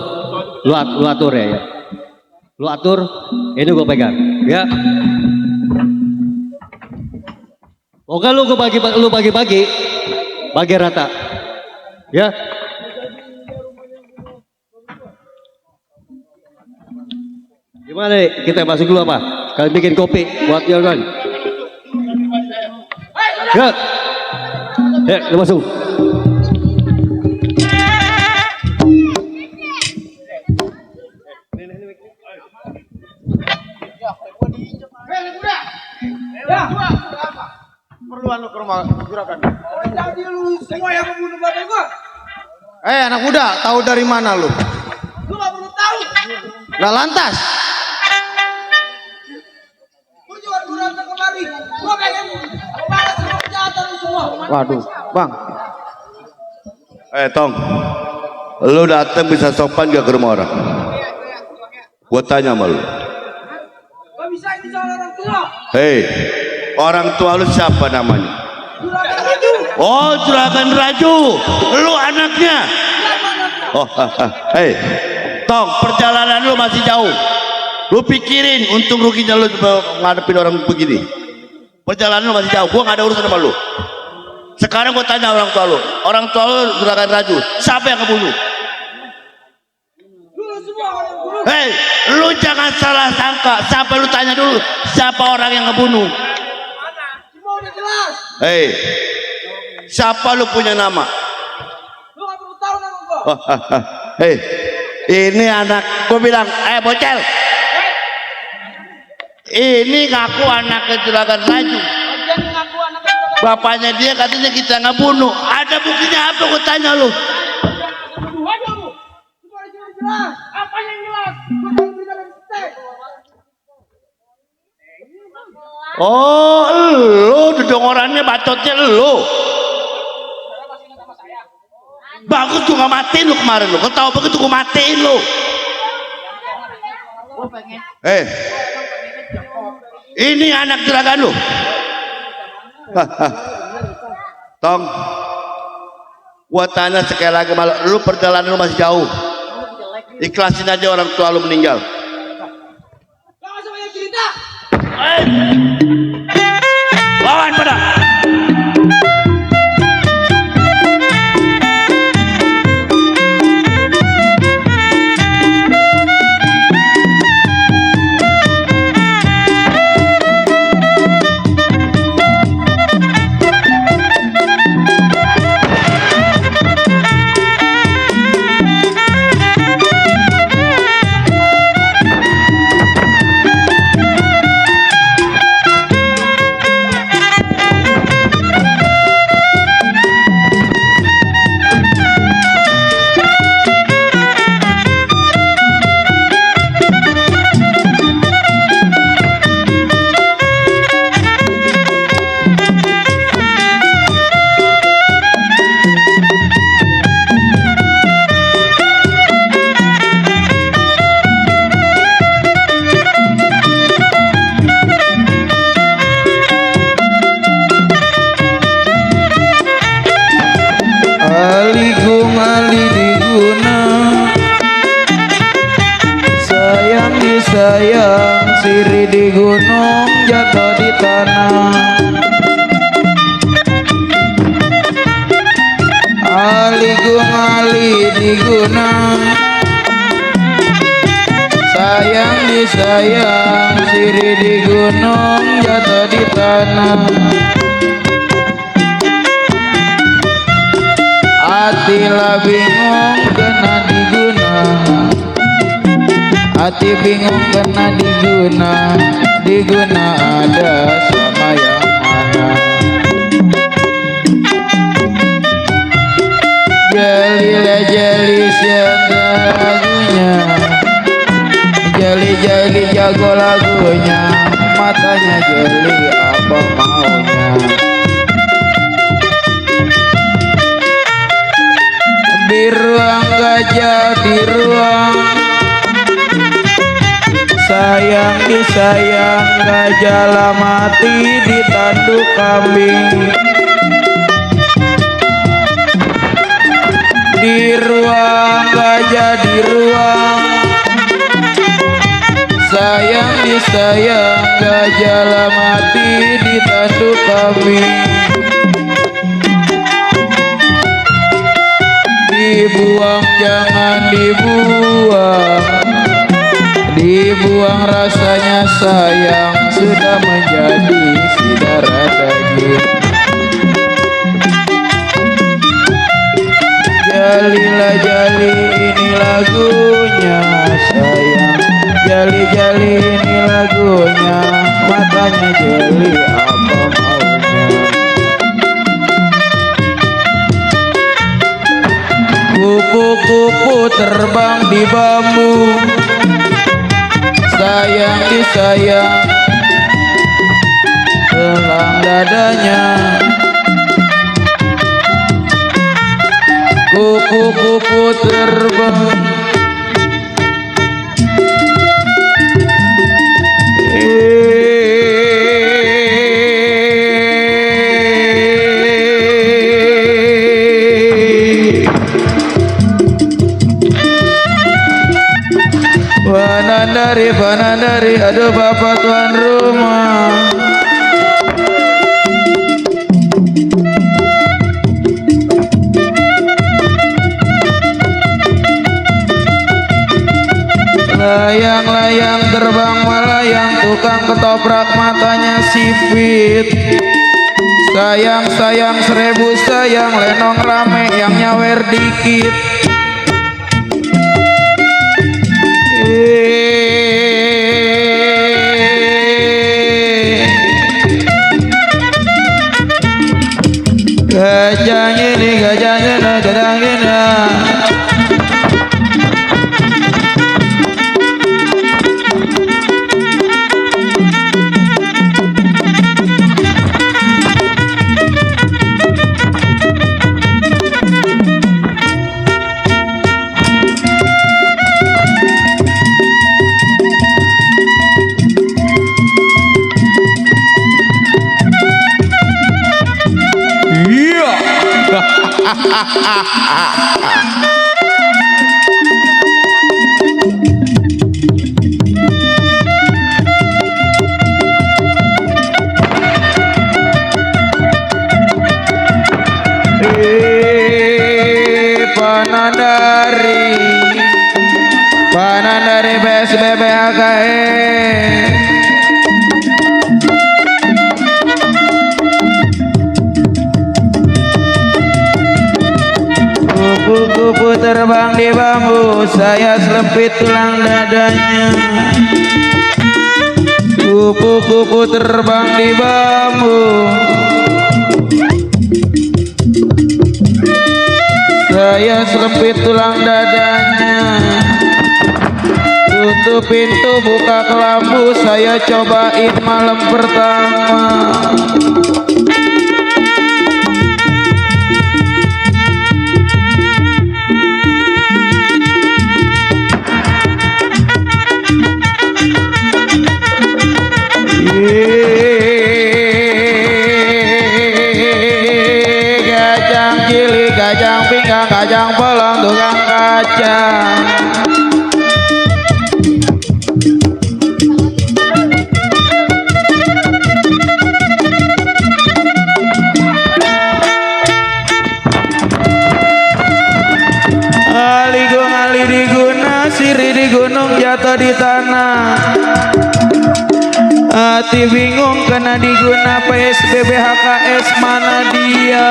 ya. Lu atur, ini gue pegang, ya. Oke, lu bagi-bagi rata, ya. Gimana nih? Kita masuk dulu apa? Kalian bikin kopi buat Jordan. Ya, lu masuk. Perluan lu ke rumah juragan. Jadi lu semua yang membunuh bapak gua. Anak muda, tahu dari mana lu? Lu gak perlu tahu. Lah lantas? Gua juga dulu datang kemari. Gua pengen balas semua kejahatan lu semua. Waduh, Bang. Tong, lu datang bisa sopan gak ke rumah orang? Gua tanya sama lu. Gak bisa ini soal orang tua. Hei, orang tua lu siapa namanya? Juragan Raju. Oh, Juragan Raju, lu anaknya. Oh, hei, Tong, perjalanan lu masih jauh. Lu pikirin untung ruginya lu ngadepin orang begini. Perjalanan lu masih jauh, gua gak ada urusan sama lu. Sekarang gua tanya orang tua lu Juragan Raju, siapa yang kebunuh? Hei, lu jangan salah sangka. Siapa lu tanya dulu, siapa orang yang ngebunuh? Hei, siapa lu punya nama? Lu gak perlu tahu nama gua. Hei, ini anak, gua bilang, bocel. Ini ngaku anaknya Juragan Raju. Bapaknya dia katanya kita ngebunuh. Ada buktinya apa? Gua tanya lu. Apa yang jelas? Oh, lu dengorannya bacotnya lu. Bagus juga matiin lu kemarin lu. Kau tahu begitu gua matiin lu. Ini anak juragan lu. Tong, gua tanya sekali lagi malah, lu perjalanan lu masih jauh. Ikhlasin aja orang tua lu meninggal. Jangan usah banyak cerita. Lawan pada. Sayang siri di gunung jatuh di tanah. Ali di gunung. Sayang disayang siri di gunung jatuh di tanah. Atilah bingung kena diguna. Hati bingung kena diguna ada sama yang mana. Jeli siapa lagunya, jeli jago lagunya, matanya jeli apa maunya. Di ruang gajah di ruang. Sayang disayang gajah mati di tanduk kambing. Di ruang gajah di ruang. Sayang disayang gajah mati di tanduk kambing. Dibuang jangan dibuang. Dibuang rasanya sayang sudah menjadi si darah daging. Jalilah jali ini lagunya sayang. Jali ini lagunya, matanya jeli apa maunya. Kupu-kupu terbang di bambu, sayang disayang telang dadanya. Kupu-kupu terbang Panandari, aduh bapak tuan rumah. Layang-layang terbang melayang, tukang ketoprak matanya sipit. Sayang-sayang seribu sayang, lenong rame yang nyawer dikit. Gajahnya nih, gajahnya nah, gajahnya nah. Panandari PSBB AKS. Kupu-kupu terbang di bambu, saya selempit tulang dadanya. Kupu-kupu terbang di bambu, saya selempit tulang dadanya. Tutup pintu, buka kelambu, saya cobain malam pertama. Kacang cilik, kacang pinggang, kacang polong, tukang kacang. Ali diguna, siri di gunung, jatuh di tanah. Hati bingung kena diguna PSBB HKS, mana dia?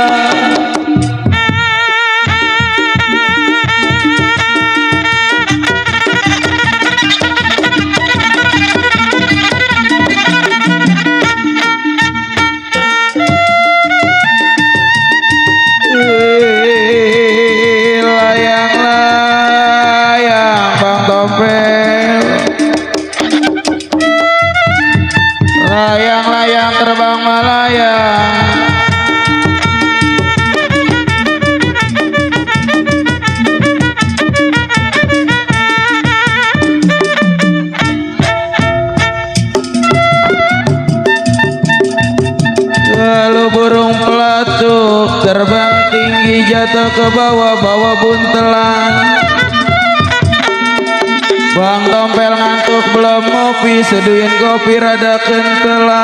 Layang-layang Bang Tompel, layang-layang terbang melayang. Lalu burung pelatuk terbang tinggi, jatuh ke bawah, bawa buntelan. Bang Tompel ngantuk belum ngopi, seduhin kopi rada kentelan.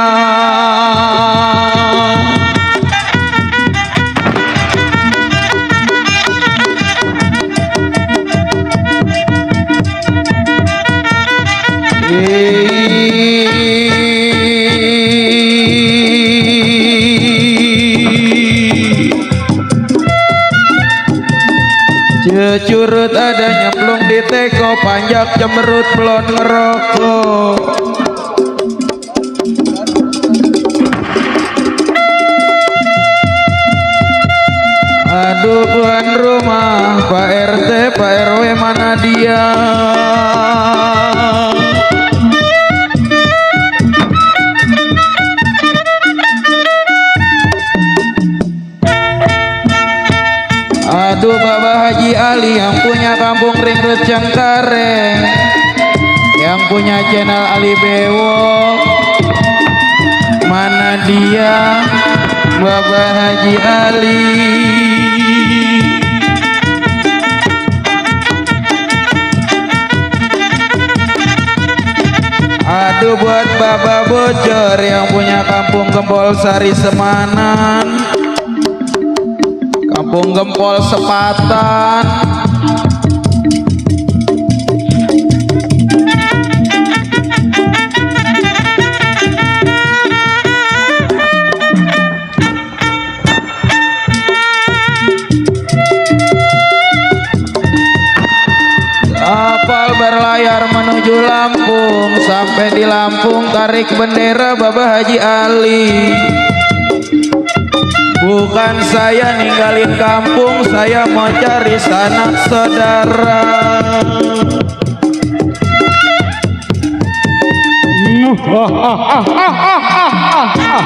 Curut ada nyemplung di teko, panjak cemberut belum ngerokok. Aduh tuan rumah, Pak RT, Pak RW mana dia? Aduh Bapak Haji Ali yang punya kampung Ringrut Cengkareng, yang punya channel Ali Bewok, mana dia Bapak Haji Ali? Aduh buat Bapak Bocor yang punya kampung Gempol Sari Semanan, kampung Gempol Sepatan, kapal berlayar menuju Lampung, sampai di Lampung tarik bendera Bapak Haji Ali. Bukan saya ninggalin kampung, saya mau cari sanak saudara.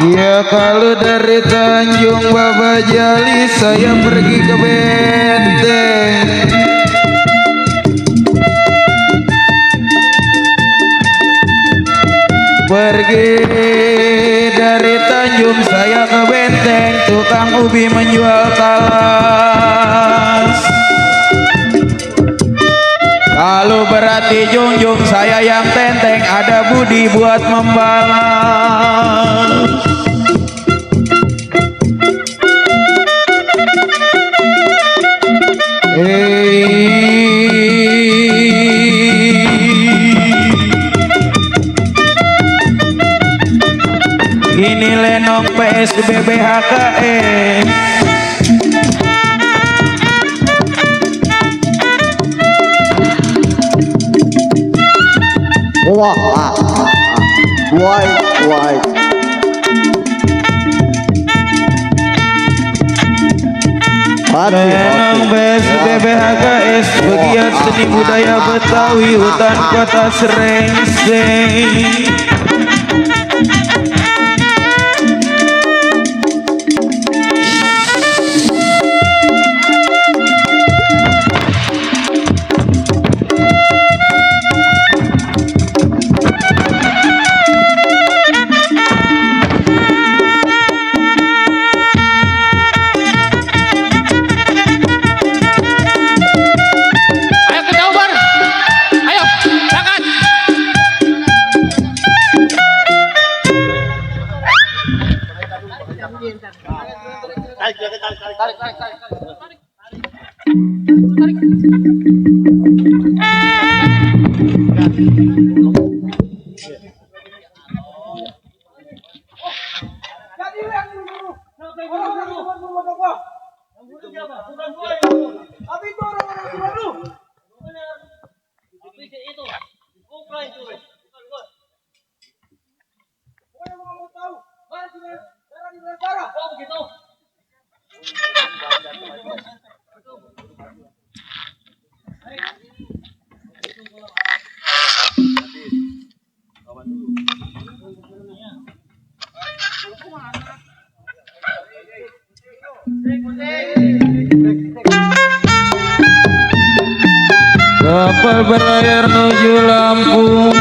Ya kalau dari Tanjung Bapak Jali saya pergi ke Benteng. Pergi dari Tanjung saya ke Benteng, tukang ubi menjual talas. Kalau berarti junjung saya yang tenteng, ada budi buat membalas. Ini Lenong PSBB HKS. Why? Lenong PSBB HKS, pegiat seni budaya Betawi, hutan kota Srengseng. Kapal berlayar menuju Lampung,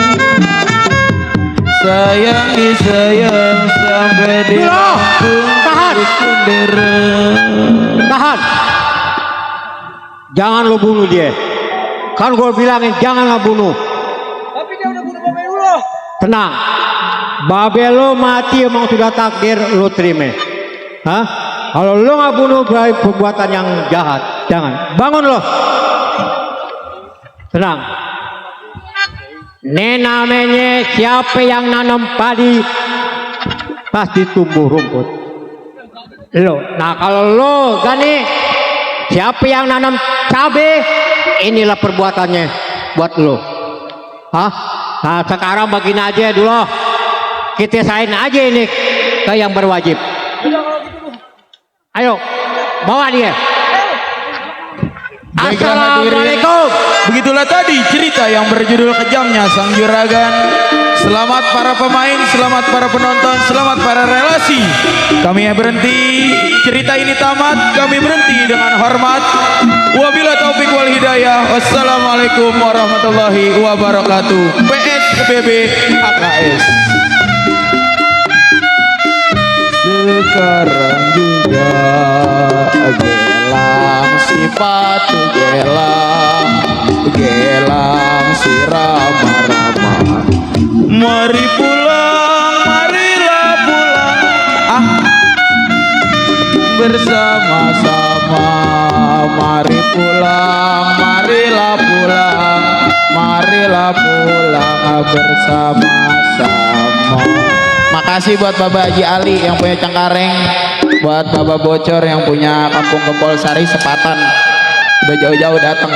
sayang disayang sampai di Lampung. Tahan. Jangan lo bunuh dia. Kan gue bilangin jangan lo bunuh. Tapi dia udah bunuh babe dulu. Tenang. Babe lo mati emang sudah takdir lo terima. Hah? Kalau lo nggak bunuh berarti perbuatan yang jahat. Jangan. Bangun lo. Tenang. Ini namanya siapa yang nanam padi pasti tumbuh rumput. Lo. Nah kalau lo Gani, siapa yang nanam cabai, inilah perbuatannya buat lo. Hah? Nah sekarang begini aja dulu. Kita sain aja ini ke yang berwajib. Ayo, bawa dia. Baiklah hadirin, begitulah tadi cerita yang berjudul Kejamnya Sang Juragan. Selamat para pemain, selamat para penonton, selamat para relasi. Kami berhenti, cerita ini tamat, kami berhenti dengan hormat. Wabillahi taufik wal hidayah. Wassalamualaikum warahmatullahi wabarakatuh. PSBB AKS. Sekarang juga gelang sepatu gelang si Rama-Rama. Mari pulang, marilah pulang bersama-sama. Mari pulang, marilah pulang, marilah pulang bersama-sama. Makasih buat Bapak Haji Ali yang punya Cengkareng, buat Bapak Bocor yang punya Kampung Gempol Sari Sepatan, udah jauh-jauh datang.